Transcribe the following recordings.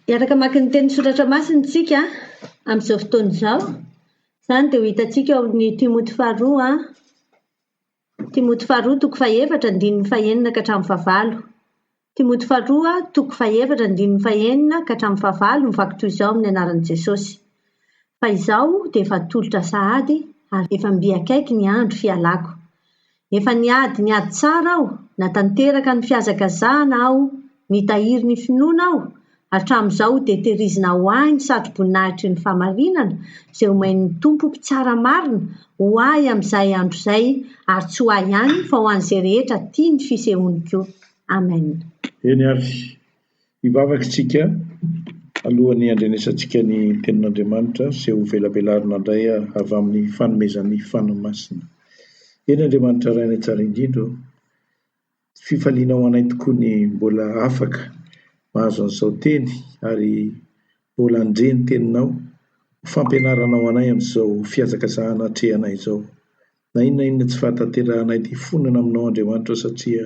Hiaraka hamaky ny tenin'ny Soratra Masina isika amin'izao fotoana izao. Izany dia ho hitantsika ao amin'ny Timoty faharoa, Timoty faharoa toko fahefatra andininy fahenina ka hatramin'ny fahavalo. Timoty faharoa toko fahefatra andininy fahenina ka hatramin'ny fahavalo mivaky toy izao amin'ny anaran'i Jesosy. Fa izaho dia efa atolotra sahady ary efa mby akaiky ny andro fialako. Efa niady ny ady tsara aho, natanteraka ny fihazakazahana aho, nitahiry ny finoana aho, hatramin'izao dia tehirizina ho ahy ny satroboninahitry ny fahamarinana, izay omen'ny Tompo Mpitsara marina ho ahy amin'izay andro izay, ary tsy ho ahy ihany fa ho an'izay rehetra tia ny fisehoany koa. Amen. Eny ary, hivavaka isika alohan'ny handrenesantsika ny Tenin'Andriamanitra izay ho velabelarina indray avy amin'ny fanomezan'ny Fanahy Masina. Eny Andriamanitra Rainay Tsara Indrindra ô, fifaliana ho anay tokoa ny mbola afaka mahazo an'izao Teny ary mbola handre ny Teninao ho fampianarana ho anay amin'izao fihazakazahana atrehanay izao. Na inona na inona tsy fahatanterahanay dia fonana aminao Andriamanitra ô satria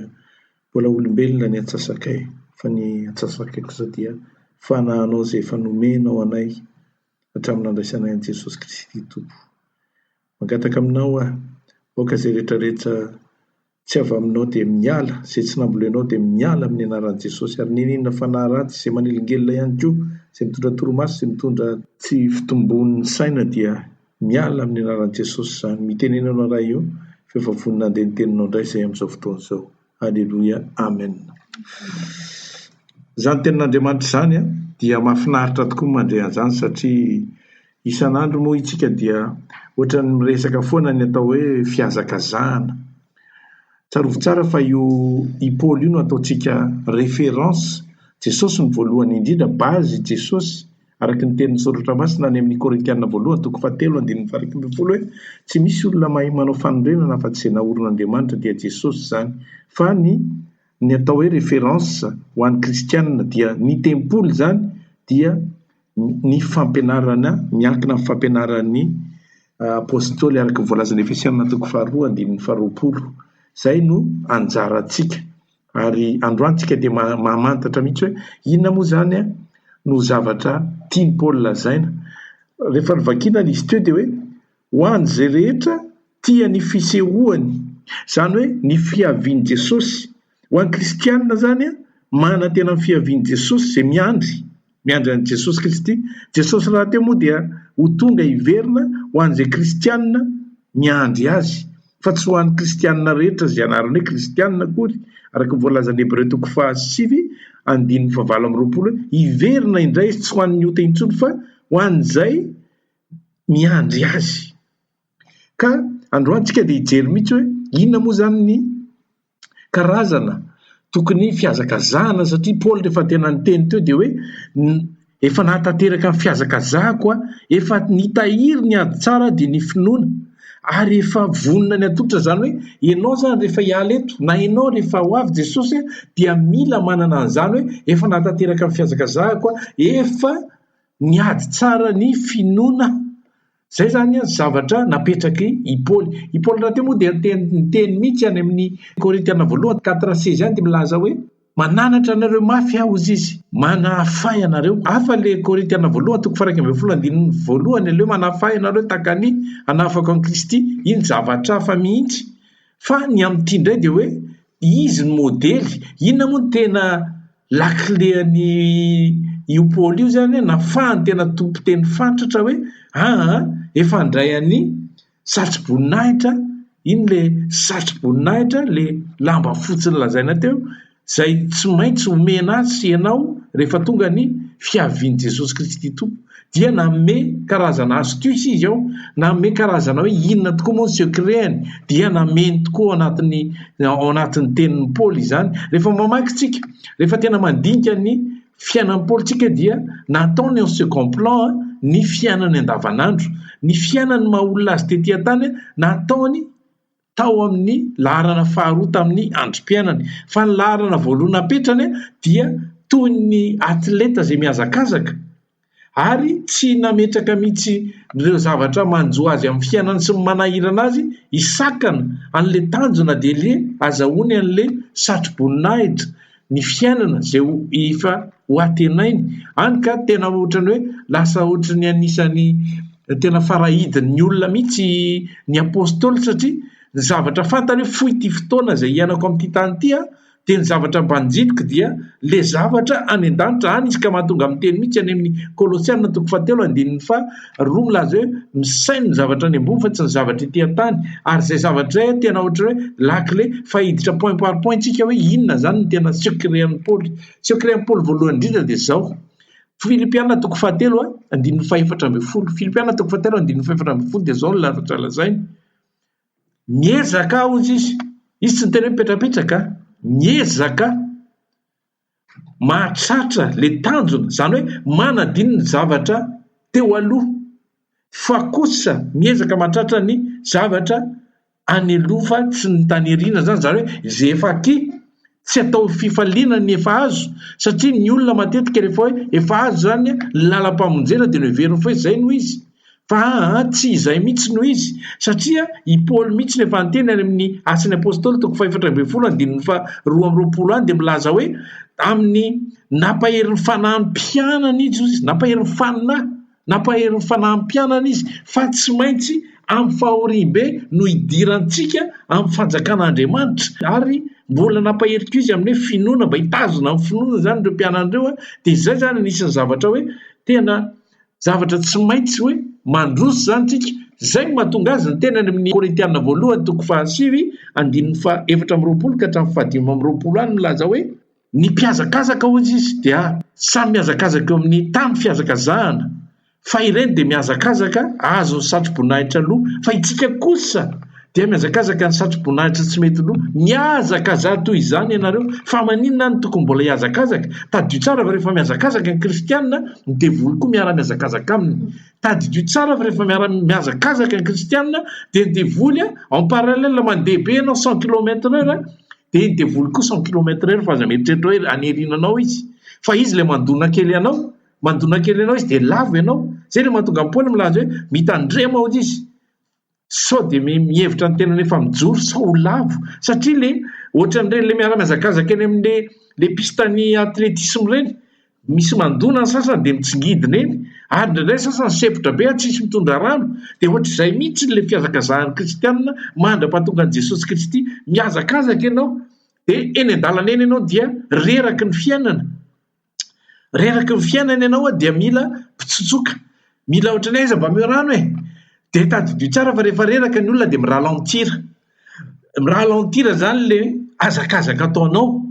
mbola olombelona ny antsasakay fa ny antsasakay kosa dia fanahinao izay efa nomenao anay hatramin'ny nandraisanay an'i Jesosy Kristy Tompo. Mangataka aminao aho, aoka izay rehetra rehetra tsy avy aminao dia miala, izay tsy nambolenao dia miala amin'ny anaran'i Jesosy ary n'inon'inona fanahy ratsy izay manelingelina ihany koa, izay mitondra torimaso, izay mitondra tsy fitombon'ny saina dia miala amin'ny anaran'i Jesosy izany. Mitenena anao Ray o, fa efa vonona handeha ny teninao indray izay amin'izao fotoana izao. Aleloia Amen. Izany tenin'Andriamanitra izany dia mahafinaritra tokoa ny mandre an'izany satria isan'andro moa isika dia ohatran'ny miresaka foana ny atao hoe fihazakazahana. Tsarovy tsara fa io i Paoly io no ataontsika référence, Jesosy no voalohany indrindra, base i Jesosy, Araka ny tenin'ny Soratra Masina any amin'ny Korintiana voalohany toko fahatelo andininy faha-11 hoe, Tsy misy olona mahay manao fanorenana afa-tsy izay naorin'Andriamanitra, dia Jesosy izany. Fa ny ny atao hoe référence ho an'ny kristiana dia ny tempoly izany dia ny fampianarana miankina amin'ny fampianaran'ny Apostoly araka ny voalazan'ny Efesiana toko faharoa andininy faharoapolo. Izay no anjarantsika. Ary androany tsika dia mamantatra mihitsy hoe inona moa izany no zavatra tian'i Paoly lazaina. Rehefa novakiana ilay izy teo dia hoe ho an'izay rehetra tia ny fisehoany, izany hoe ny fiavian'i Jesosy. Ho an'ny kristiana izany manantena ny fiavian'i Jesosy izay miandry, miandry an'i Jesosy Kristy. Jesosy rahateo moa dia ho tonga hiverina ho an'izay kristiana miandry Azy, fa tsy ho an'ny kristiana rehetra izay anarany hoe kristiana akory, araka ny voalazan'ny Hebreo toko fahasivy andininy fahavalo amby roapolo hoe hiverina indray Izy tsy ho an'ny ota intsony fa ho an'izay miandry Azy. Ka androany tsika dia hijery mihitsy hoe inona moa izany ny karazana tokony fihazakazahana satria Paoly rehefa tena niteny teo dia hoe efa nahatanteraka ny fihazakazahako aho, efa nitahiry ny ady tsara aho dia ny finoana ary efa vonona ny hatolotra, izany hoe ianao izany rehefa hiala eto na ianao rehefa ho avy Jesosy dia mila manana an'izany hoe efa nahatanteraka ny fihazakazahako aho, efa niady tsara ny finoana aho. Izay izany ny zavatra napetrak'i i Paoly. I Paoly rahateo moa dia niteny niteny mihitsy any amin'ny Korintiana voalohany quatre seize any dia milaza hoe, Mananatra anareo mafy aho, hozy izy, manahafahy anareo. Hafa ilay Korintiana voalohany toko faha-11 andininy voalohany ilay hoe manahafahy anareo tahaka ny hanahafako an'i Kristy. Iny zavatra hafa mihitsy. Fa ny amin'ity indray dia hoe izy no modely. Inona moa no tena Lakile-n'i io Paoly io izany nafahany tena tompon-teny fatratra hoe aa efa handray an'i satroboninahitra, iny le satroboninahitra, le lamba fotsy nolazaina teo, izay tsy maintsy omena ahy sy ianao rehefa tonga ny fiavian'i Jesosy Kristy Tompo. Dia nanome karazana astuce izy ao, nanome karazana hoe inona tokoa moa ny secret-ny, dia nameny tokoa ao anatin'ny ao anatin'ny tenin'i Paoly izany. Rehefa mamaky tsika, rehefa tena mandinika ny fiainan'i Paoly tsika dia nataony en second plan ny fiainany andavanandro, ny fiainany maha olona azy tety an-tany nataony tao amin'ny laharana faharoa tamin'ny androm-piainany. Fa ny laharana voalohany napetrany dia toy ny atleta izay mihazakazaka ary tsy nametraka mihitsy ireo zavatra manjo azy amin'ny fiainany sy ny manahirana azy hisakana an'ilay tanjona dia ilay azahoany an'ilay satroboninahitra ny fiainana izay ho efa ho antenainy. Hany ka tena ohatran'ny hoe lasa ohatran'ny anisan'ny tena farahidin'ny olona mihitsy ny apostoly satria ny zavatra fantany hoe fohy ity fotoana izay iainako amin'ity tany ity an, dia ny zavatra banjiniko dia le zavatra any an-danitra any izy ka mahatonga miteny mihitsy any amin'ny Kolosiana toko fahatelo andininy faha roa milaza hoe misaino ny zavatra any ambony fa tsy ny zavatra ety an-tany ary izay zavatra izay tena ohatran'ny hoe la clé fa hiditra point par point tsika hoe inona izany no tena secret an'i Paoly. Secret an'i Paoly voalohany indrindra dia izao, Filipiana toko fahatelo andininy faha-14, Filipiana toko fahatelo andininy faha-14 dia izao no zavatra lazainy, Miezaka aho hozy izy, izy tsy niteny hoe mipetrapetraka, miezaka mahatratra le tanjona, izany hoe manadino ny zavatra teo aloha fa kosa miezaka mahatratra ny zavatra any aloha fa tsy ny tany aoriana izany, izany hoe izay efa aty tsy atao fifaliana ny efa azo satria ny olona matetika rehefa hoe efa azo izany ny lalam-pamonjena dia noheveriny fa hoe izay no izy. Fa aa tsy izay mihitsy no izy, satria i Paoly mihitsy no efa niteny any amin'ny Asan'ny Apostoly toko fahefatra ambin'ny folo andininy faharoa amby roapolo any dia milaza hoe amin'ny nampahery ny fanahin'ny mpianany izy hozy izy, nampahery ny fanahy, nampahery ny fanahin'ny mpianany izy fa tsy maintsy amin'ny fahoriam-be no hidirantsika amin'ny fanjakan'Andriamanitra ary mbola nampahery koa izy amin'ny hoe finoana mba hitazona ny finoana izany ireo mpianany ireo dia izay izany anisan'ny zavatra hoe tena Zavatra tsy maintsy hoe mandroso izany tsika. Izay no mahatonga azy niteny any amin'ny Korintiana voalohany toko fahasivy andininy faha 24 ka hatramin'ny faha 25 any milaza hoe, Ny mpihazakazaka hoy izy dia samy mihazakazaka eo amin'ny tany fihazakazahana fa ireny dia mihazakazaka hahazo ny satroboninahitra aloha fa itsika kosa Dia mihazakazaka ny satroboninahitra tsy mety lo. Mihazakazaha toy izany ianareo. Fa maninona no tokony mbola hihazakazaka? Tadidio tsara fa rehefa mihazakazaka ny kristiana, ny devoly koa miara-mihazakazaka aminy. Tadidio tsara fa rehefa miara-mihazakazaka ny kristiana, dia ny devoly en parallèle mandeha be ianao cent kilomètre heure, dia ny devoly koa cent kilomètre heure fa aza mieritreritra hoe hanerina anao izy. Fa izy ilay mandona kely anao, mandona kely anao izy dia lavo ianao. Izay ilay mahatonga an'i Paoly milaza hoe mitandrema hozy izy. Sao dia mihevitra ny tenany efa mijoro sao ho lavo satria le ohatran'ireny le miara-mihazakazaka eny amin'le le piste ny athlétisme ireny, misy mandona ny sasany dia mitsingidina eny ary indraindray ny sasany sempotra be tsisy mitondra rano dia ohatr'izay mihitsy le fihazakazahan'ny kristianina mandra-pahatongan'i Jesosy Kristy, mihazakazaka ianao dia eny an-dalana eny ianao dia reraky ny fiainana. Reraky ny fiainana ianao dia mila mpitsotsoka, mila ohatran'ny hoe aiza mba omeo rano e! Dia tadidio tsara fa rehefa reraka ny olona dia mi-ralentir, mi-ralentir izany ilay hazakazaka ataonao.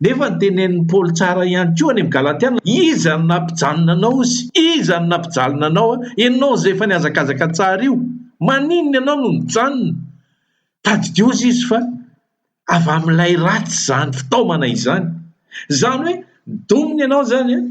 Nefa ny tenenin'i Paoly tsara ihany koa any amin'ny Galatiana, iza no nampijanona anao ozy? Iza no nampijalona anao? Ianao izay efa nihazakazaka tsara io, maninona ianao no nijanona? Tadidio ozy izy fa avy amin'ilay ratsy izany fitaomana izany. Izany hoe domina ianao izany an,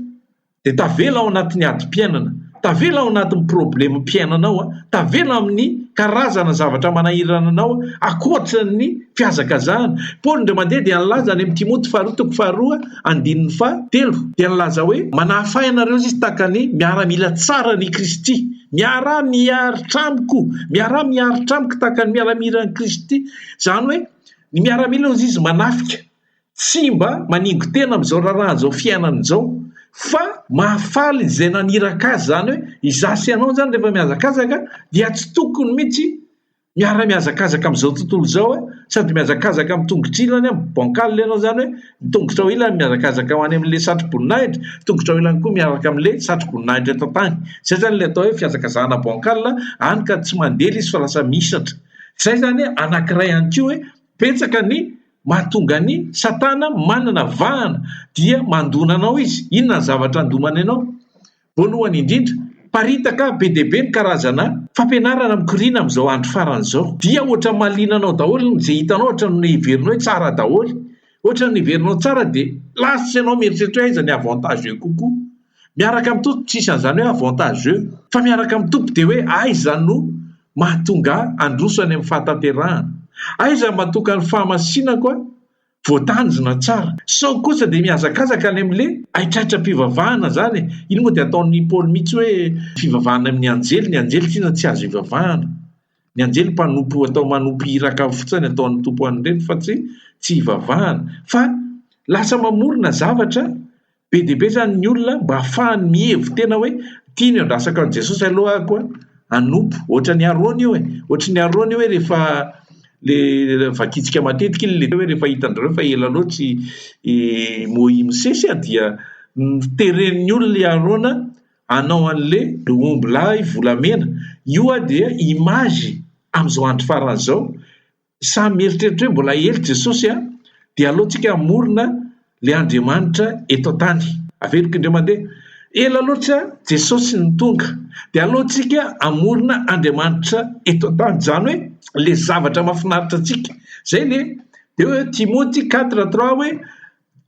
dia tavela ao anatin'ny adim-piainana, tavela ao anatin'ny problemam-piainanao, tavela amin'ny karazana zavatra manahirana anao ankoatra ny fihazakazahana. Paoly indray mandeha dia nilaza any amin'ny Timoty faharoa toko faharoa andininy fahatelo dia nilaza hoe manahafa ahy ianareo izy tahaka ny miaramila tsara an'i Kristy. Miaraha miaritra amiko, miaraha miaritra amiko tahaka ny miaramilan'i Kristy. Izany hoe ny miaramila hozy izy manafika, tsy mba maningo-tena amin'izao raharahan'izao fiainana izao, fa mahafaly izay naniraka azy. Izany hoe izaho sy ianao izany rehefa mihazakazaka dia tsy tokony mihitsy miara-mihazakazaka amin'izao tontolo izao sady mihazakazaka amin'ny tongotra ilany, bancal ianao izany hoe ny tongotrao ilany mihazakazaka ho any amin'ilay satroboninahitra, ny tongotrao ilany koa miaraka amin'ilay satroboninahitra eto an-tany. Izay izany ilay atao hoe fihazakazahana bancal, hany ka tsy mandeha ilay izy fa lasa mihisatra. Izay izany anankiray ihany koa hoe betsaka ny mahatonga an'i Satana manana vahana dia mandona anao izy. Inona ny zavatra andomany anao? Voalohany indrindra, paritaka be dia be ny karazana fampianarana mikoriana amin'izao andro farany izao. Dia ohatra mahaliana anao daholo izay hitanao, ohatra ny heverinao hoe tsara daholo. Ohatra ny heverinao tsara dia lasa ianao mieritreritra hoe aiza ny avantageux kokoa. Miaraka amin'ny Tompo tsisy an'izany hoe avantageux. Fa miaraka amin'ny Tompo dia hoe aiza no mahatonga ahy handroso any amin'ny fahatanterahana. Aiza no mahatonga ny fahamasinako ahy voatanjona tsara. Sao kosa dia mihazakazaka any amin'ilay haitraitram-pivavahana izany e! Iny moa dia ataon'i Paoly mihitsy hoe fivavahana amin'ny anjely, ny anjely tsinona tsy azo ivavahana. Ny anjely mpanompo atao manompo iraka fotsiny ataon'ny Tompo an'ireny fa tsy tsy ivavahana. Fa lasa mamorona zavatra. Be dia be izany ny olona mba ahafahany mihevi-tena hoe ity no iandrasako an'i Jesosy aloha aho koa hanompo. Ohatran'i Arona io e! Ohatran'i Arona io hoe rehefa le vakintsika matetika iny le hoe rehefa hitan-dry zareo fa ela loatra i Mosesy dia noteren'ny olona i Arona hanao an'le ombilahy volamena. Io dia image amin'izao andro farany izao. Samy mieritreritra hoe mbola ela Jesosy a, dia aleo tsika hamorona le Andriamanitra eto an-tany. Averiko indray mandeha, ela loatra Jesosy no tonga, dia aleo tsika hamorona Andriamanitra eto an-tany. Izany hoe le zavatra mahafinaritra antsika. Zay le, dia hoe Timoty 4:3 hoe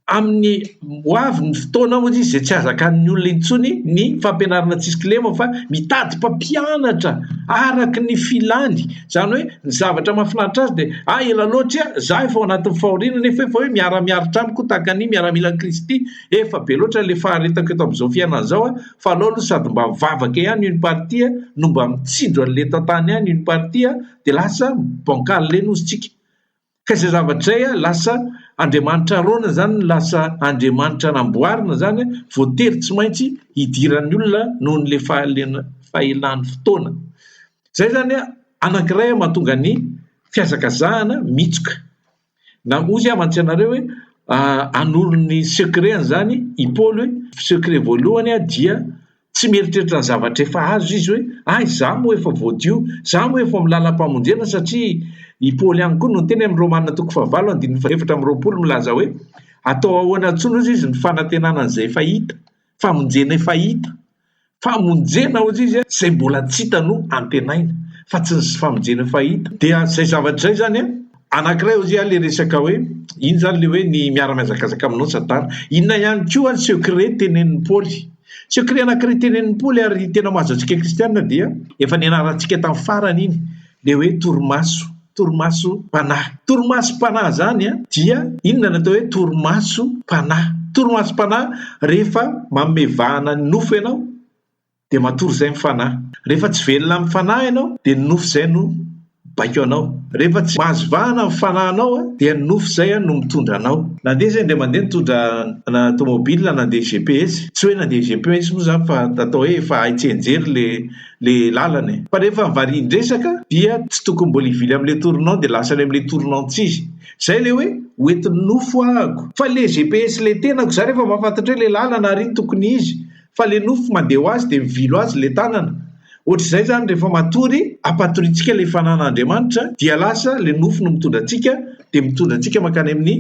Amin'ny ho avy ny fotoana hozy izy izay tsy hahazakan'ny olona intsony ny fampianarana tsisy kilema fa mitady mpampianatra araka ny filany. Izany hoe ny zavatra mahafinaritra azy dia ah ela loatra za efa ao anatin'ny fahoriana nefa efa hoe miara-miaritra amiko tahaka ny miaramilan'i Kristy, efa be loatra ilay faharetako eto amin'izao fiainana izao fa aleo aloha sady mba mivavaka ihany une partie no mba mitsinjo an'ilay eto an-tany ihany une partie dia lasa bancal eny hozy tsika. Ka izay zavatra izay lasa Andriamanitra Arona izany no lasa Andriamanitra namboarina izany voatery tsy maintsy hidiran'ny olona noho ny le fahelan'ny fotoana. Izay izany anankiray mahatonga ny fihazakazahana mitsoka. Na hozy aho mantsy anareo hoe hanoro ny secret-ny izany i Paoly hoe secret voalohany dia Tsy mieritreritra ny zavatra efa azo izy hoe, hay izaho moa efa voadio, izaho moa efa amin'ny lalam-pamonjena satria i Paoly ihany koa no niteny amin'ny Romana toko fahavalo andininy fahefatra amby 20 milaza hoe, atao ahoana intsony hozy izy ny fanantenana an'izay efa hita, famonjena efa hita. Famonjena hozy izy izay mbola tsy hita no antenaina fa tsy ny famonjena efa hita. Dia izay zavatra izay izany an! Anankiray hozy aho le resaka hoe, iny izany le hoe ny miara-mihazakazaka aminao satana. Inona ihany koa ny secret tenenin'i Paoly? Secret anankiray tenenin'i Paoly ary tena mahazo antsika kristiana dia efa nianarantsika tamin'ny farany iny, le hoe torimaso, torimasom-panahy. Torimasom-panahy izany dia inona ny atao hoe torimasom-panahy? Torimasom-panahy rehefa manome vahana ny nofo ianao dia matory izay ny fanahy. Rehefa tsy velona amin'ny fanahy ianao dia ny nofo izay no mibaiko anao. Rehefa tsy mahazo vahana ny fanahinao dia ny nofo izay no mitondra anao. Nandeha izay indray mandeha nitondra tomobile nandeha GPS, tsy hoe nandeha GPS moa izany fa atao hoe efa hay tsianjery le le lalana e. Fa rehefa varian-dresaka dia tsy tokony mbola hivily amin'ilay tournant dia lasa any amin'ilay tournant tsy izy. Izay ilay hoe ho entin'ny nofo ahako. Fa ilay GPS ilay tenako izaho rehefa mahafantatra hoe ilay lalana ary iny tokony izy Fa le nofo mandeha ho azy dia mivilo azy le tanana. Ohatr'izay zany rehefa matory ampatoriantsika le fanan'Andriamanitra dia lasa le nofo no mitondra antsika dia mitondra antsika mankany amin'ny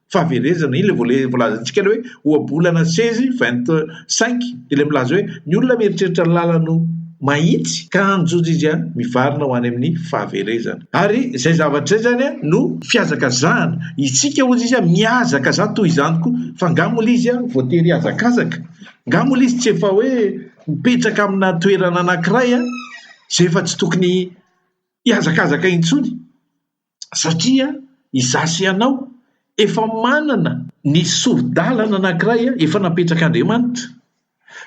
fahaverezana. Iny le voalazantsika le hoe ohabolana seize 25 dia le milaza hoe ny olona mieritreritra ny lalano mahitsy kanjo izy mivarina ho any amin'ny fahaverezana. Ary izay zavatra izay zany no fihazakazahana. Isika hozy izy mihazakazaha toy izany koa. Fa angaha moa le izy voatery hihazakazaka? Nga moa ilay izy tsy efa hoe mipetraka amina toerana anankiray izay efa tsy tokony hihazakazaka intsony satria izaho sy ianao efa manana ny sori-dalana anankiray efa napetrak'Andriamanitra.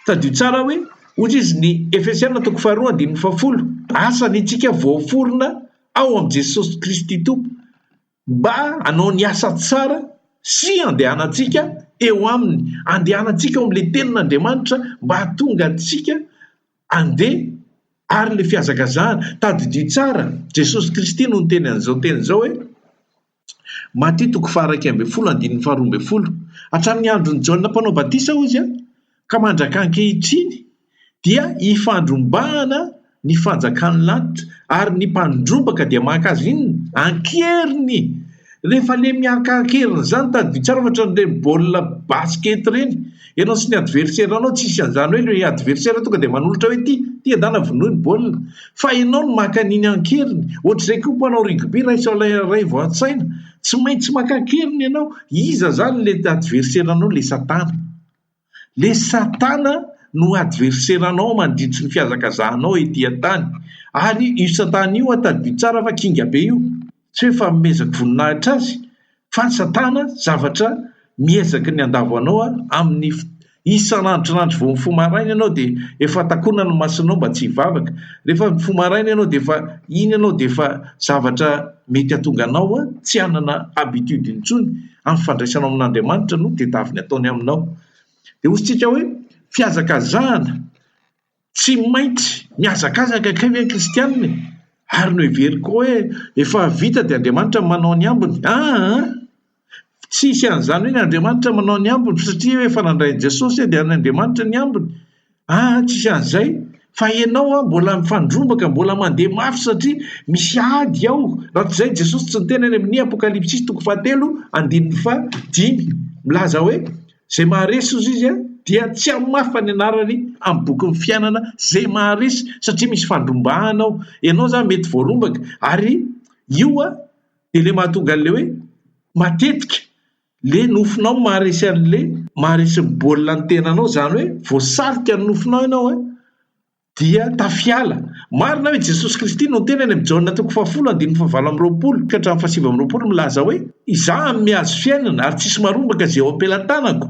Tadidio tsara hoe hoy izy ny Efesiana toko faharoa andininy fahafolo, asany isika voaforona ao amin'i Jesosy Kristy Tompo mba hanao ny asa tsara sy handehanantsika eo aminy, handehanantsika eo amin'ilay tenin'Andriamanitra mba hahatonga antsika handeha ary ilay fihazakazahana. Tadidio tsara, Jesosy Kristy no niteny an'izao teny izao hoe, Matio toko faha-11 andininy faha-12, Hatramin'ny andron'i Jaona Mpanao Batisa, hozy aho, ka mandraka ankehitriny dia ifandrombahana ny fanjakan'ny lanitra ary ny mpandrombaka dia maka azy inona? Ankeriny! Rehefa le miaka ankeriny zany tadidio tsara fa ohatran'ireny baolina basket ireny, ianao sy ny adversaire anao tsisy an'izany hoe le adversaire tonga dia manolotra hoe ty, ty andana vonoy ny baolina fa ianao no maka an'iny ankeriny, ohatr'izay koa mpanao rugby raiso alaivo an-tsaina, tsy maintsy maka ankeriny ianao, iza zany le adversaire anao? Le satana. Le satana no adversaire-nao mandritry ny fihazakazahanao ety an-tany. Ary io satana io an, tadidio tsara fa kinga be io. Tsy hoe fanomezako voninahitra azy, fa ny satana zavatra miezaka ny handavo anao amin'ny isan'andro vao mifoha maraina ianao dia efa takonany ny masonao mba tsy hivavaka. Rehefa mifoha maraina ianao dia efa iny ianao dia efa zavatra mety hahatonga anao tsy hanana habitude intsony amin'ny fifandraisanao amin'Andriamanitra no tedaviny ataony aminao. Dia hoy isika hoe fihazakazahana, tsy maintsy mihazakazaka kay ve ny kristianina e? Ary noheveriko hoe efa vita dia Andriamanitra no manao ny ambiny. Aa! Tsisy an'izany hoe ny Andriamanitra manao ny ambiny satria hoe efa nandray an'i Jesosy dia an'i Andriamanitra ny ambiny. Aa tsisy an'izay. Fa ianao an mbola mifandrombaka, mbola mandeha mafy satria misy ady ao. Raha tsy izay Jesosy tsy niteny any amin'ny Apokalypsy toko fahatelo andininy fahadimy milaza hoe izay maharesy hozy izy dia tsy hamafa ny anarany amin'ny bokin'ny fiainana izay maharesy satria misy fandrombahana ao. Ianao izany mety voarombaka ary io an dia ilay mahatonga an'ilay hoe matetika ilay nofinao maharesy an'ilay maharesy ny baolina ny tenanao, izany hoe voasarika ny nofinao ianao an, dia tafiala. Marina hoe Jesosy Kristy no niteny any amin'ny Jaona toko fahafolo andininy fahavalo amby roapolo ka hatramin'ny fahasivy amby roapolo milaza hoe, Izaho hanome azy fiainana ary tsisy marombaka izay eo am-pelatanako.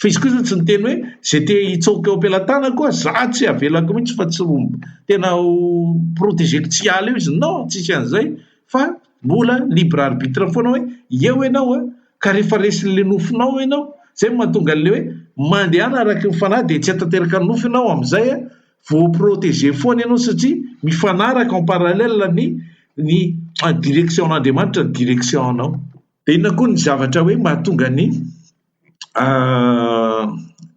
Fa izy kosa tsy niteny hoe izay te hitsoaka eo am-pelatanako aho, za tsy avelako mihitsy fa tsy ho tena ho proteger-ko tsy hiala eo izy. Non, tsisy an'izay. Fa mbola libre arbitre foana hoe eo ianao an, ka rehefa resin'ilay nofinao ianao, izay no mahatonga an'ilay hoe mandehana araky ny fanahy dia tsy hahatanteraka ny nofo ianao amin'izay an, voa protéger foana ianao satria mifanaraka en parallèle ny ny direction an'Andriamanitra ny direction anao. Dia inona koa ny zavatra hoe mahatonga ny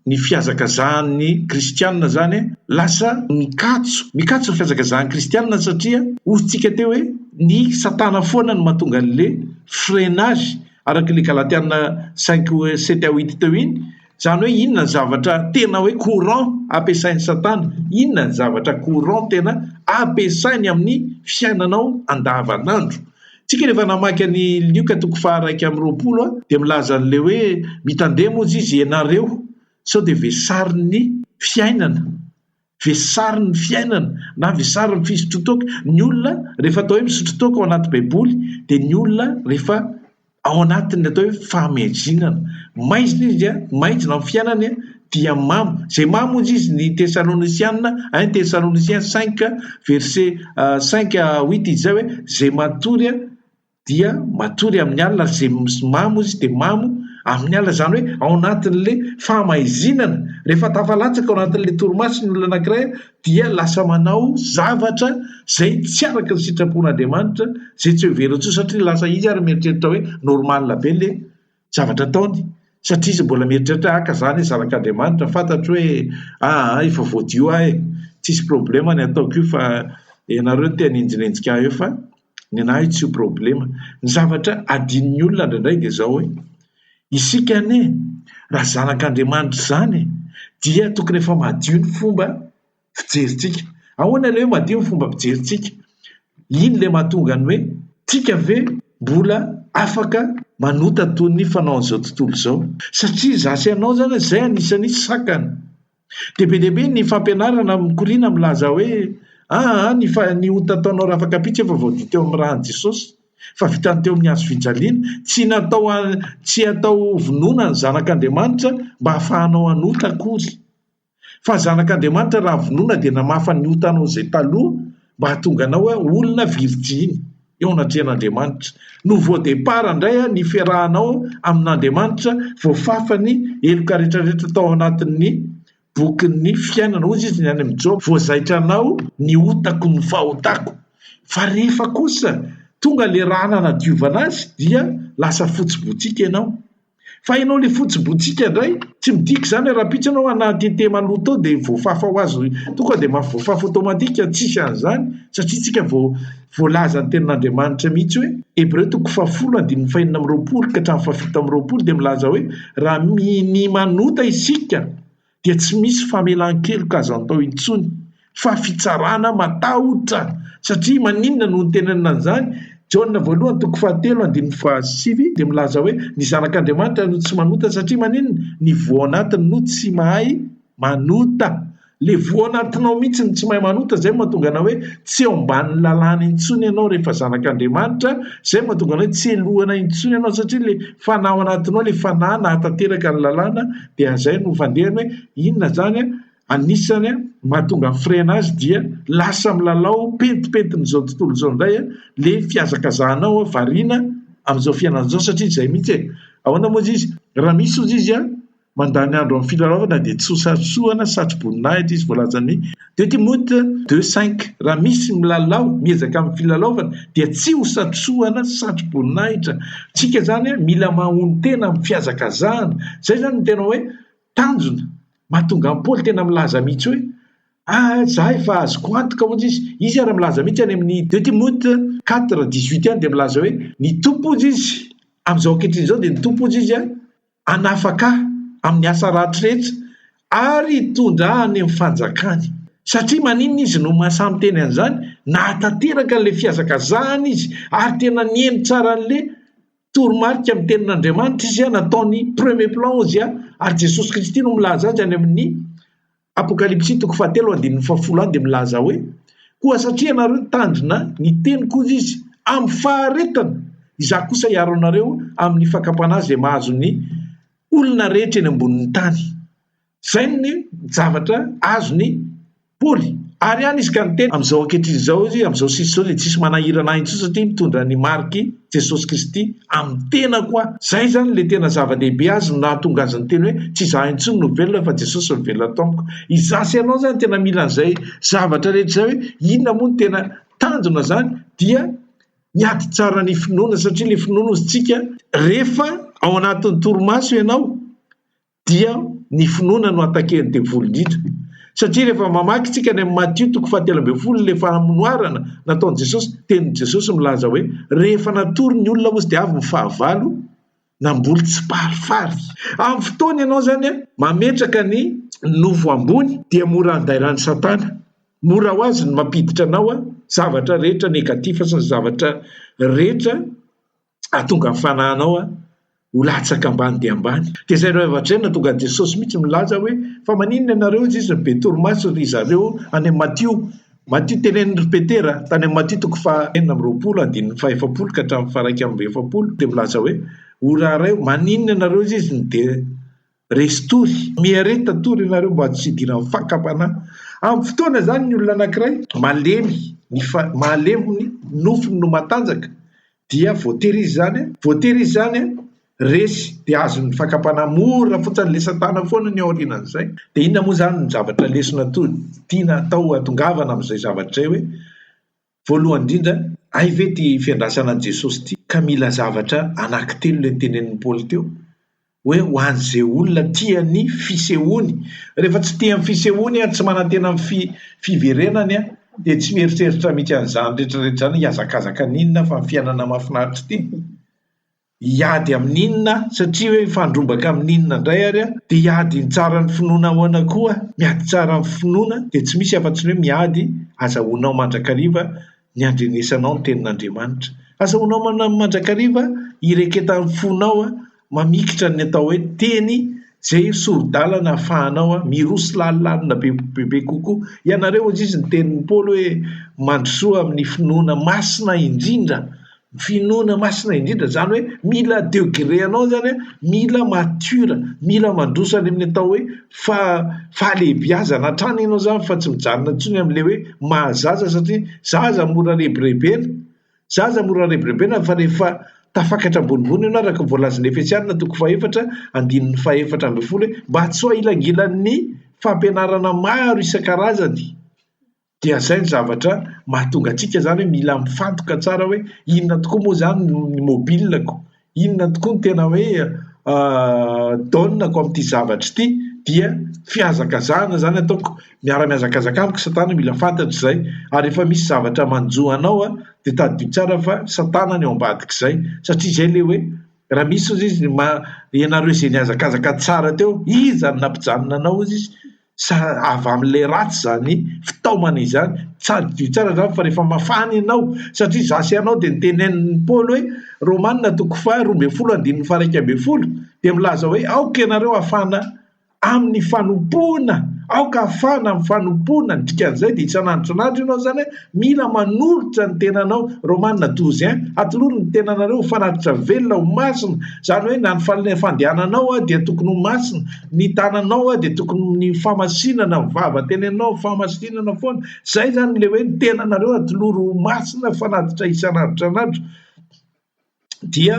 ny fihazakazahan'ny kristiana izany lasa mikatso, mikatso ny fihazakazahan'ny kristiana satria hoy tsika teo hoe ny satana foana no mahatonga an'le freinage araka ilay galatiana cinq sept à huit teo iny, izany hoe inona ny zavatra tena hoe courant ampiasain'i satana, inona ny zavatra courant tena ampiasainy amin'ny fiainanao andavanandro. Tsika rehefa namaky an'i Lioka toko faha 21 dia milaza an'ilay hoe mitandrema hozy izy ianareo sao dia vesarin'ny fiainana, vesarin'ny fiainana na vesarin'ny fisotroan-toaka. Ny olona rehefa atao hoe misotro toaka ao anaty baiboly dia ny olona rehefa ao anatin'ny atao hoe fahamezinana. Maizina izy, maizina amin'ny fiainany dia mamo. Izay mamo hozy izy ny Tesalonisiana, un Thessaloniciens cinq verset cinq à huit izy izay hoe izay matory dia matory amin'ny alina ary izay mamo izy dia mamo amin'ny alina. Izany hoe ao anatin'ilay fahamaizinana, rehefa tafalatsaka ao anatin'ilay torimaso ny olona anankiray dia lasa manao zavatra izay tsy araka ny sitrapon'Andriamanitra, izay tsy heveriny intsony satria lasa izy ary mieritreritra hoe normal be ilay zavatra ataony satria izy mbola mieritreritra hoe aka za anie zanak'Andriamanitra, fantatro hoe aa efa voadio aho e, tsisy problema ny ataoko io fa ianareo no te hanenjinenjika ahy eo fa ny anah io tsy ho problema. Ny zavatra adinon'ny olona indraindray dia izao hoe isika anie raha zanak'Andriamanitra izany dia tokony efa madio ny fomba fijerintsika. Ahoana ilay hoe madio ny fomba fijerintsika? Iny ilay mahatonga ny hoe tsika ve mbola afaka manota toy ny fanaon'izao tontolo izao? Satria izaho sy ianao izany izay anisan'ny sakana. Dia be dia be ny fampianarana mikoriana milaza hoe aa ny ny ota ataonao rafakapitso efa voadio teo amin'ny ràn'i Jesosy, fa vitany teo amin'ny hazo fijaliana. Tsy natao tsy atao vonoina ny zanak'Andriamanitra mba hahafahanao hanota akory. Fa zanak'Andriamanitra raha vonoina dia namafa ny otanao izay taloha mba hahatonga anao hoe olona virjiny eo anatrehan'Andriamanitra. Nouveau départ indray ny fiarahanao amin'Andriamanitra voafafa ny heloka rehetrarehetra tao anatin'ny bokin'ny fiainana. Hoy izy ny any amin'i Joba, voazaitranao ny otako ny fahotako. Fa rehefa kosa tonga ilay rà nanadiovana azy dia lasa fotsy botsiaka ianao. Fa ianao le fotsy botsika indray, tsy midika izany hoe rahampitso ianao anaty thé maloto ao dia voafafa ho azy, tonga dia voafafa automatique, tsisy an'izany satria tsika vao voalazan'ny tenin'Andriamanitra mihitsy hoe, Hebreo toko fahafolo andininy fahenina amby roapolo ka hatramin'ny fahafito amby roapolo dia milaza hoe raha minia manota isika dia tsy misy famelan-keloka azo atao intsony fa fitsarana matahotra satria maninona no nitenenana an'izany? Jaona voalohany toko fahatelo andininy fahasivy dia milaza hoe ny zanak'Andriamanitra no tsy manota satria maninona? Ny voa anatiny no tsy mahay manota. Le voa anatinao mihitsy no tsy mahay manota zay no mahatonga anao hoe tsy eo ambanin'ny lalàna intsony ianao rehefa zanak'Andriamanitra, zay no mahatonga anao hoe tsy helohana intsony ianao satria le fanahy ao anatinao le fanahy nahatanteraka ny lalàna dia zay no fandehany hoe inona zany an, anisany mahatonga ny freinage dia lasa milalao pentimpentin'izao tontolo izao indray le fihazakazahanao variana amin'izao fiainana izao satria zay mihitsy e, ahoana moa izy izy, raha misy ozy izy an. Mandany andro amin'ny filalaovana dia tsy ho sarosohana satroboninahitra izy voalazan'ny Deux Timoth deux cinq Raha misy milalao, miezaka amin'ny filalaovana dia tsy ho satrosohana satroboninahitra. Tsika izany mila mahonon-tena amin'ny fihazakazahana. Izay izany no tena hoe tanjona mahatonga an'i Paoly tena milaza mihitsy hoe ah za efa azoko antoka hozy izy. Izy ary milaza mihitsy any amin'ny Deux Timoth quatre dix-huit any dia milaza hoe ny Tompo hozy izy amin'izao ankehitriny izao dia ny Tompo hozy izy hanafaka ahy amin'ny asa ratsy rehetra ary hitondra ahy any amin'ny fanjakany. Satria maninona izy no mahasahy miteny an'izany? Nahatanteraka an'ilay fihazakazahana izy ary tena nihaino tsara an'ilay toromarika amin'ny tenin'Andriamanitra izy, nataony premier plan hozy ary Jesosy Kristy no milaza azy any amin'ny Apokalypsy toko fahatelo andininy fahafolo any dia milaza hoe, Koa satria ianareo nitandrina ny teniko, hoy Izy, amin'ny faharetana, Izaho kosa hiaro anareo amin'ny fakam-panahy izay mahazo ny olona rehetra eny ambonin'ny tany. Izay ny zavatra azon'i Paoly. Ary any izy ka niteny, Amin'izao ankehitriny izao, izy, amin'izao sisa izao dia tsy hisy manahirana ahy intsony satria mitondra ny marik'i Jesosy Kristy amin'ny tenako aho. Izay izany ilay tena zava-dehibe azy no nahatonga azy niteny hoe tsy izaho intsony no velona fa Jesosy no velona ato amiko. Izaho sy ianao izany tena mila an'izay zavatra rehetra izay hoe inona moa no tena tanjona izany dia miady tsara ny finoana satria ilay finoana hozy tsika rehefa ao anatin'ny torimaso ianao dia ny finoana no attaquer-n'ny devoly indrindra. Satria rehefa mamaky tsika any amin'ny Matio toko fahatelo ambin'ny folo ilay fanoharana nataon'i Jesosy, tenin'i Jesosy milaza hoe rehefa natory ny olona hozy dia avy ny fahavalo namboly tsiparifary. Amin'ny fotoana ianao izany mametraka ny nofo ambony dia mora andairan'i Satana. Mora ho azy ny mampiditra anao zavatra rehetra négatif sy ny zavatra rehetra hahatonga ny fanahinao ho latsaka ambany dia ambany. Dia izay zavatra izay no nahatonga an'i Jesosy mihitsy milaza hoe, fa maninona ianareo hozy izy no be torimaso ry zareo any amin'i Matio. Matio tenenin'i ry Petera tany amin'i Matio toko faha 26 andininy faha 40 ka hatramin'ny faha 41 dia milaza hoe, O raharaha maninona ianareo hozy izy no dia resy tory? Miareta tory ianareo mba tsy hidiran'ny fakam-panahy. Amin'ny fotoana izany ny olona anankiray malemy ny malemy ny nofony no matanjaka dia voatery izy izany, voatery izy izany resy dia azon'ny fakam-panahy mora fotsiny ilay satana foana ny aorianan'izay. Dia inona moa izany ny zavatra lesona tiana atao hahatongavana amin'izay zavatra izay hoe voalohany indrindra, hay ve ity fiandrasana an'i Jesosy ity ka mila zavatra anankitelo ilay notenenin'i Paoly teo? hoe ho an'izay olona tia ny fisehoany. Rehefa tsy tia ny fisehoany ary tsy manantena ny fiverenany dia tsy mieritreritra mihitsy an'izany rehetra rehetra izany, hihazakazaka an'inona fa ny fiainana mahafinaritra ity? Hiady amin'inona satria hoe hifandrombaka amin'inona indray ary dia hiady ny tsara ny finoana ahoana koa? Miady tsara ny finoana dia tsy misy afa-tsy ny hoe miady azahoanao mandrakariva ny handrenesanao ny tenin'Andriamanitra. Azahoanao mandrakariva hireketan'ny fonao mamikitra ny atao hoe teny izay sori-dalana ahafahanao miroso lalindalina bebe kokoa. Ianareo hozy izy ny tenin'i Paoly hoe mandrosoa amin'ny finoana masina indrindra. Finoana masina indrindra, izany hoe mila degré anao izany, mila mature, mila mandroso any amin'ny atao hoe fahalehibiazana hatrany ianao izany fa tsy mijanona intsony amin'ilay hoe mahazaza satria zaza mora rebirebena. Zaza mora rebirebena fa rehefa tafakatra ambonimbony ianao araka ny voalazan'ny Efesianina toko fahefatra andininy fahefatra ambin'ny folo hoe mba tsy ho ahilangilan'ny fampianarana maro isan-karazany dia izay ny zavatra mahatonga antsika izany hoe mila mifantoka tsara hoe inona tokoa moa izany ny mobile-ko, inona tokoa ny tena hoe donne-ko amin'ity zavatra ity dia fihazakazahana izany ataoko, miara-mihazakazaka amiko satana mila fantatro izay ary rehefa misy zavatra manjo anao dia tadidio tsara fa satana ny ao ambadik'izay satria izay ilay hoe raha misy hozy izy ianareo izay nihazakazaka tsara teo iza no nampijanona anao hozy izy Sa avy amin'ilay ratsy izany fitaomana izany? Tadidio tsara izany fa rehefa mafana ianao, satria izaho sy ianao dia notenenin'i Paoly hoe, Romana toko faha 12 andininy faha 11, dia milaza hoe aoka ianareo hafana amin'ny fanompoana, aoka hafana amin'ny fanompoana, ny dikan'izay dia isan'andro isan'andro ianao izany mila manolotra ny tenanao, Romana 12 un, atolory ny tenanareo ho fanatitra velona ho masina, izany hoe na ny fandehananao dia tokony ho masina, Ny tananao dia tokony ny famasinana, ny vava teneninao famasinana foana. Zay zany le hoe ny tenanareo atolory ho masina fanatitra isan'andro isan'andro. Dia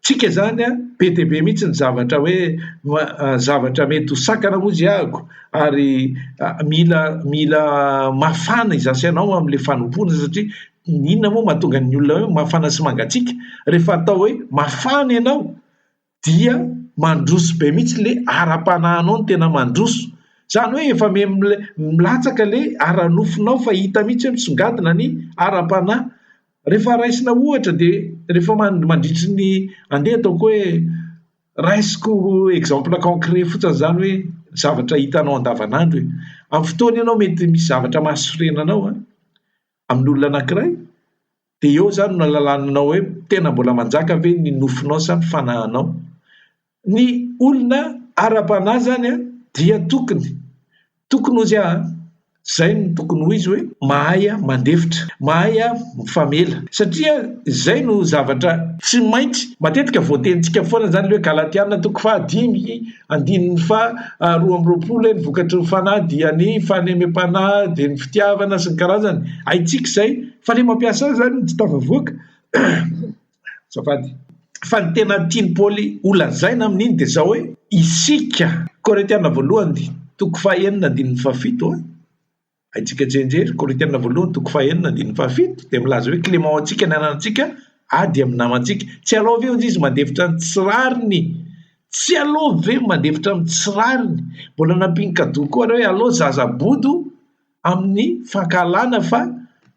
Tsika izany an, be dia be mihitsy ny zavatra hoe zavatra mety ho sakana hozy ahako ary mila mila mafana izaho sy ianao amin'ilay fanompoana satria inona moa mahatonga ny olona hoe mafana sy mangatsiaka? Rehefa atao hoe mafana ianao dia mandroso be mihitsy ilay ara-panahinao no tena mandroso. Izany hoe efa milatsaka ilay ara-nofonao fa hita mihitsy hoe misongadina ny ara-panahy. Rehefa raisina ohatra dia rehefa mandritry ny andeha ataoko hoe raisiko exemple concret fotsiny izany hoe zavatra hitanao andavanandro e. Amin'ny fotoana ianao mety misy zavatra mahasorena anao an, amin'olona anankiray, dia eo izany no ahalalanao hoe tena mbola manjaka ve ny nofonao sa ny fanahinao. Ny olona ara-panahy izany an dia tokony, tokony hozy aho an, izay no tokony ho izy hoe mahay mandefitra, mahay mifamela. Satria izay no zavatra tsy maintsy, matetika voatenintsika foana izany ilay hoe Galatiana toko fahadimy andininy faha 22 hoe ny vokatry ny fanahy dia ny fahalemem-panahy dia ny fitiavana sy ny karazany. Haintsika izay fa ilay mampiasa azy izany no tsy tafavoaka. Azafady. Fa ny tena tian'i Paoly holazaina amin'iny dia izao hoe, isika, Korintiana voalohany toko fahenina andininy fahafito an, haintsika tsianjery, Korintiana voalohany toko fahenina andininy fahafito dia milaza hoe clément antsika ny ananantsika ady amin'ny namantsika. Tsy alao ve hozy izy mandefitra ny tsy rariny? Tsy alao ve mandefitra amin'ny tsy rariny? Mbola nampian'i Kadoa koa ary hoe alao zaza bodo amin'ny fankahalana fa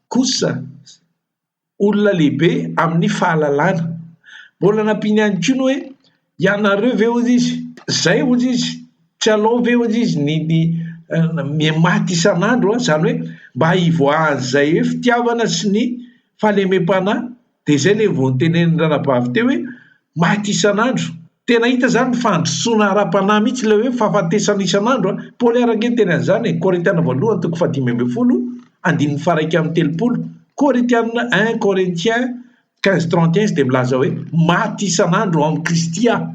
kosa olona lehibe amin'ny fahalalana. Mbola nampiany ihany koa ny hoe, ianareo ve hozy izy, izay hozy izy, tsy alao ve hozy izy ny ny miha-maty isan'andro an, izany hoe mba hivoahan'izay hoe fitiavana sy ny fahalemem-panahy, dia izay ilay vao notenenin'ny ranabavy teo hoe maty isan'andro. Tena hita izany ny fandrosoana ara-panahy mihitsy ilay hoe fahafatesana isan'andro an! Paoly ary ange niteny an'izany e! Korintiana voalohany toko fahadimy ambin'ny folo andininy faha-31, Korintiana un Corinthiens quinze trente et un izy dia milaza hoe maty isan'andro ao amin'i Kristy aho.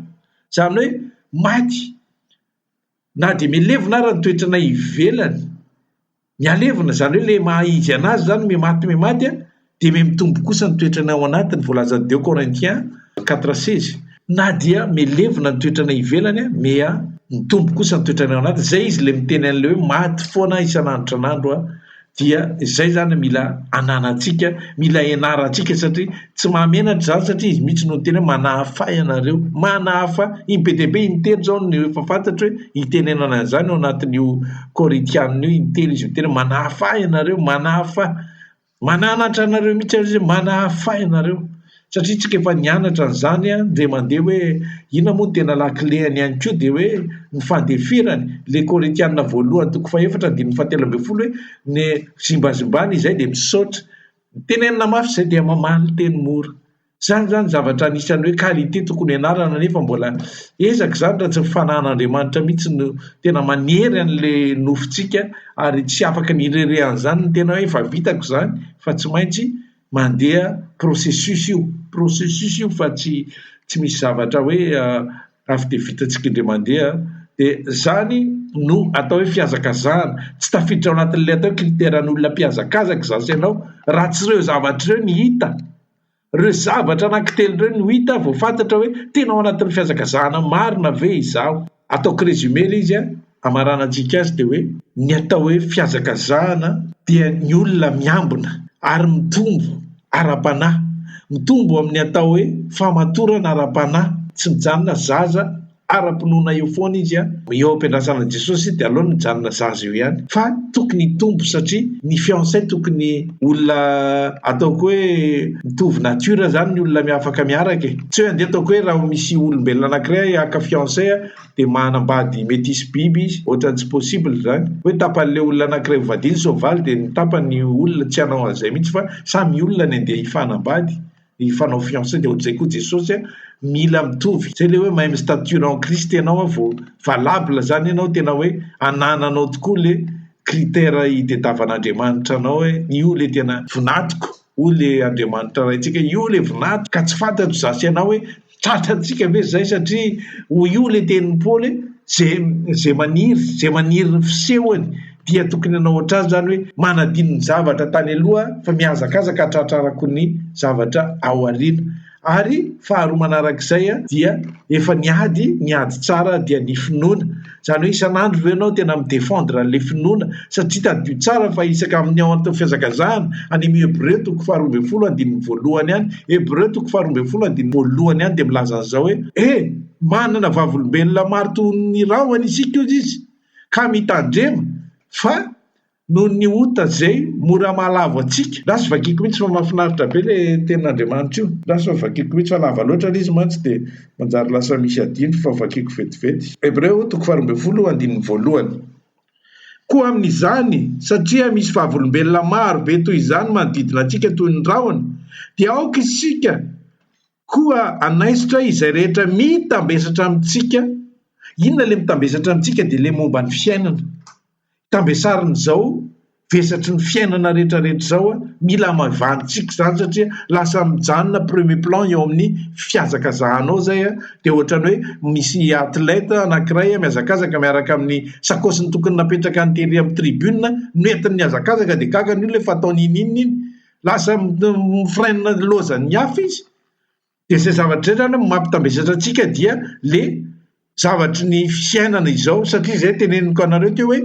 Izany hoe maty na dia milevina ara ny toetranay ivelany. Mihalevona, izany hoe ilay maha izy anazy izany mihamaty mihamaty an, dia mihamitombo kosa ny toetrany ao anatiny, voalazan'ny deux Corinthiens quatre seize. Na dia milevina ny toetrany ivelany an, miha mitombo kosa ny toetrany ao anatiny, izay izy ilay miteny an'ilay hoe maty foana isan'andro isan'andro an, dia izay izany mila ananantsika, mila ianarantsika satria tsy mahamenatra izany satria izy mihitsy no niteny hoe manahafa ianareo, manahafa, iny be dia be intelo izao no efa fantatro hoe itenenana an'izany ao anatin'io Korintiana io, intelo izy miteny hoe manahafa ianareo, manahafa, mananatra anareo mihitsy aho izy hoe manahafa ianareo. Satria tsika efa nianatra an'izany an, indray mandeha hoe inona moa no tena lakilehany ihany koa dia hoe ny fandeferany, ilay Korintiana voalohany toko fahefatra andininy fahatelo ambin'ny folo hoe ny zimbazimbany izay dia misaotra, tenenina mafy izay dia mamaly teny mora. Izany izany zavatra anisan'ny hoe qualité tokony hianarana nefa mbola ezaka izany raha tsy ny fanahin'Andriamanitra mihitsy no tena manery an'ilay nofontsika ary tsy afaka ny hirehareha an'izany ny tena hoe efa vitako izany fa tsy maintsy mandeha processus io, processus io fa tsy tsy misy zavatra hoe avy dia vitantsika indray mandeha, dia izany no atao hoe fihazakazahana, tsy tafiditra ao anatin'ilay atao hoe critère an'olona mpihazakazaka izaho sy ianao raha tsy ireo zavatra ireo no hita, ireo zavatra anankitelo ireo no hita vao fantatra hoe tena ao anatin'ny fihazakazahana marina ve izaho. Ataoko résumé ilay izy an, hamaranantsika azy dia hoe ny atao hoe fihazakazahana dia ny olona miambina ary mitombo ara-panahy, mitombo amin'ny atao hoe fahamatorana ara-panahy, tsy mijanona zaza ara-pinoana eo foana izy an, eo am-piandrasana an'i Jesosy dia aleony mijanona zaza eo ihany fa tokony hitombo satria ny fiançailles tokony olona ataoko hoe mitovy nature zany ny olona miafaka miaraka e! Tsy hoe andeha ataoko hoe raha misy olombelona anakiray haka fiancé dia manambady metisy biby izy, ohatran'ny tsy possible izany. Hoe tapan'ilay olona anakiray ho vadiany soavaly dia ny tapany olona tsy hanao an'izay mihitsy fa samy olona ny andeha hifanambady, hifanao fiancé dia ohatr'izay koa Jesosy mila mitovy. Izay ilay hoe même stature en Christ ianao vao valable izany ianao tena hoe anananao tokoa ilay critère itediavan'Andriamanitra anao hoe io ilay tena vinatoko. Hoy le Andriamanitra Raintsika, io le vinanto ka tsy fantatro za sy ianao hoe tratrantsika ve zay satria hoy io le tenin'i Paoly hoe ze ze maniry ze maniry ny fisehony. Dia tokony hanao ohatr'azy izany hoe manadino ny zavatra tany aloha fa mihazakazaka hatratrarako ny zavatra ao aoriana. Ary faharoa manarak'izay dia efa niady ny ady tsara dia ny finoana. Izany hoe isan'andro ve ianao tena mi-defendre an'ilay finoana satria tadidio tsara fa isaka amin'ny ao anatin'ny fihazakazahana, any amin'ny Hebreo toko faharoa ambin'ny folo andininy voalohany any, Hebreo toko faharoa ambin'ny folo andininy voalohany any dia milaza an'izao hoe, E! Manana vavolombelona maro toy ny rahona isika hozy izy, ka mitandrema fa noho ny ota izay mora mahalavo antsika. Lasa vakiko mihitsy fa mahafinaritra be le tenin'Andriamanitra io. Lasa vakiko mihitsy fa lava loatra le izy mantsy dia manjary lasa misy adino fa vakiko vetivety. Hebreo toko faharoa ambin'ny folo andininy voalohany. Koa amin'izany, satria misy vavolombelona maro be toy izany manodidina antsika toy ny rahona, dia aoka isika koa hanaisotra izay rehetra mitambesatra amintsika. Inona ilay mitambesatra amintsika? Dia ilay momba ny fiainana. Tambesarin'izao vesatry ny fiainana rehetra rehetra izao, mila hamaivanintsika izany satria lasa mijanona premier plan eo amin'ny fihazakazahanao izay dia ohatran'ny hoe misy athlète anankiray mihazakazaka miaraka amin'ny sakaosiny tokony napetraka any tery amin'ny tribune noentiny nihazakazaka dia gaga ny olona hoe fa ataony iniinona iny, lasa mi-freine lozan'ny hafa izy. Dia izay zavatra izay izany mampitambesatra antsika dia le zavatry ny fiainana izao satria izay teneniko anareo teo hoe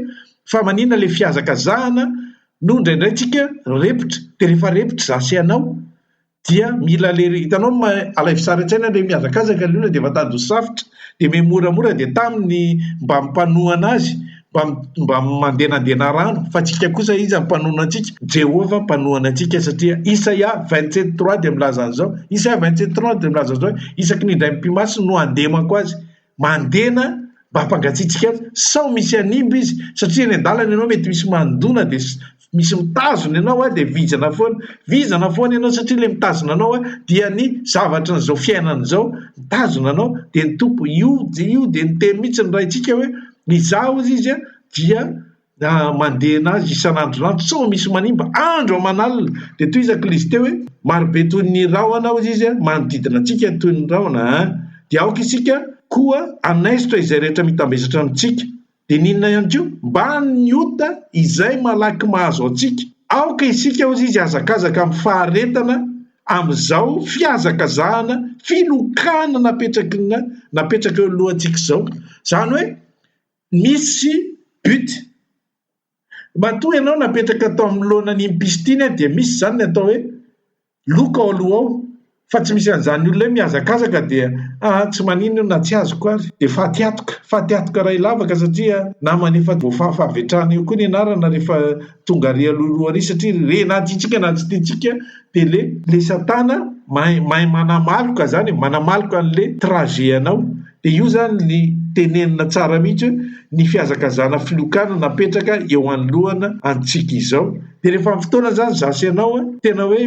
fa maninona le fihazakazahana no indraindray tsika repotra dia rehefa repotra za sy ianao dia mila le hitanao alaivo sary an-tsaina le mihazakazaka le olona dia efa tady ho safotra dia miha moramora dia tamy ny mba mpanohana azy mba mba mandenandena rano fa tsika kosa iza mpanohana antsika? Jehovah mpanohana antsika satria Isaia 27 3 dia milaza an'izao, Isaia 27 3 dia milaza an'izao hoe isaky ny indray mipi-maso no handemako azy, mandena mba hampangatsiatsiaka azy sao misy hanimba izy satria eny an-dalana ianao mety misy mandona dia misy mitazona ianao a dia vizana foana, vizana foana ianao satria ilay mitazona anao a dia ny zavatry ny izao fiainana izao mitazona anao dia ny Tompo io io dia niteny mihitsy ny Raintsika hoe izaho hozy izy a dia mandena azy isan'andro isan'andro sao misy manimba andro aman'alina dia tohizako ilay izy teo hoe marobe toy ny rahona hozy izy a manodidina antsika toy ny rahona a dia aoka isika koa hanaisotra izay rehetra mitambesatra amintsika Dia ny inona ihany koa? Mba ny ota izay malaky mahazo antsika. Aoka isika, hozy izy, hihazakazaka amin'ny faharetana amin'izao fihazakazahana filokana napetraky ny napetraka eo alohantsika izao. Izany hoe misy but. Matoa ianao napetraka tao amin'ny laonan'iny piste iny dia misy izany ny atao hoe loka ao aloha ao fa tsy misy an'izany olona hoe mihazakazaka dia aa tsy maninona io na tsy azoko ary dia faty atoka, faty atoka iray lavaka satria namana efa voafafa avy hatrany eo koa ny anarana rehefa tonga ary alohaloha ary satria re na tiantsika na tsy tiantsika dia le le satana mahay mahay manamaloka zany e, manamaloka an'le trajet anao dia io zany ny tenenina tsara mihitsy hoe ny fihazakazahana filokana napetraka eo anoloana antsika izao. Dia rehefa amin'ny fotoana izany izaho sy ianao an, tena hoe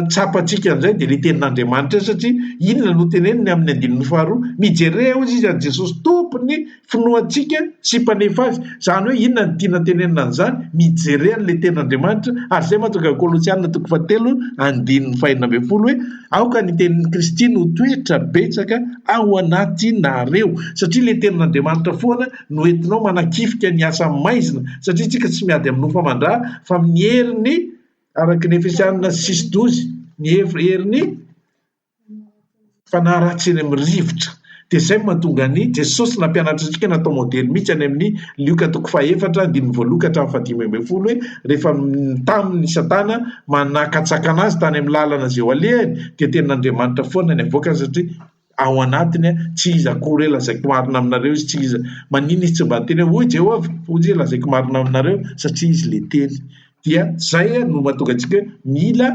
tsapantsika amin'izay dia ilay tenin'Andriamanitra io satria inona no teneniny amin'ny andininy faharoa? Mijere hozy izy an'i Jesosy Tompon'ny finoantsika sy mpanefa azy. Izany hoe inona no tiana tenenina an'izany? Mijere an'ilay tenin'Andriamanitra ary izay mahatonga ny Kolosiana toko fahatelo andininy fahenina ambin'ny folo hoe aoka ny tenin'i Kristy no toetra betsaka ao anatinareo satria ilay tenin'Andriamanitra foana no entinao manakifika ny asa maizina satria tsika tsy miady amin'ny nofo aman-drà fa amin'ny herin'ny araka ny Efesianina six douze ny herin'ny fanahy ratsy eny amin'ny rivotra dia izay no mahatonga an'i Jesosy nampianatra antsika natao modely mihitsy any amin'ny Lioka toko fahefatra andininy voalohany ka hatramin'ny fahadimy ambin'ny folo hoe rehefa nitamin'i Satana manakatsakana azy tany amin'ny lalana izay ho alehany dia tenin'Andriamanitra foana ny avoakany satria ao anatiny a, tsy iza akory hoe lazaiko marina aminareo izy, tsy iza, maninona izy tsy mba niteny hoe hoy Jehovah, hoy izy hoe lazaiko marina aminareo satria izy le teny. Dia zay no mahatonga antsika hoe mila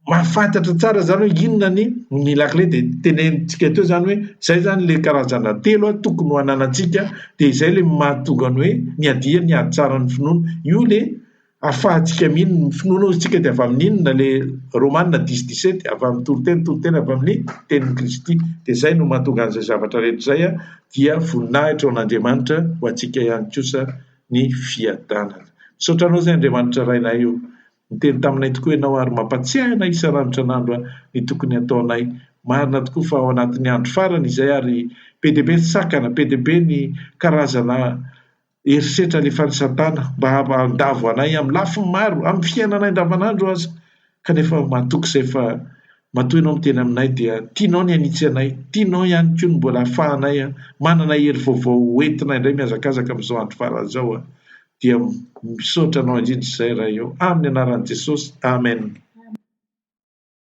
mahafantatra tsara zany hoe inona ny ny lakile dia tenenintsika teo zany hoe zay zany le karazana telo tokony ho ananantsika dia izay le mahatonga ny hoe miadia ny ady tsara ny finoana, io le Ahafahantsika mino ny finoana hozy tsika dia avy amin'ny inona le Romana dix dix-sept avy amin'ny toriteny toriteny avy amin'ny tenin'i Kristy dia izay no mahatonga an'izay zavatra rehetra izay dia voninahitra ho an'Andriamanitra ho antsika ihany kosa ny fiadanana. Misaotra anao izay Andriamanitra Rainay o! Niteny taminay tokoa ianao ary mampatsiahy anay isan'andro isan'andro ny tokony hataonay. Marina tokoa fa ao anatin'ny andro farany izay ary be dia be ny sakana, be dia be ny karazana. herisetra alefan'i Satana mba handavo anay amin'ny lafiny maro, amin'ny fiainanay andavanandro aza. Kanefa matoky izay fa matoa Ianao miteny aminay dia tianao ny hanitsy anay, tianao ihany koa ny mbola hahafahanay manana hery vaovao ho entina indray mihazakazaka amin'izao andro farany izao. Dia misaotra Anao indrindra izay Ray ô. Amin'ny anaran'i Jesosy. Amen.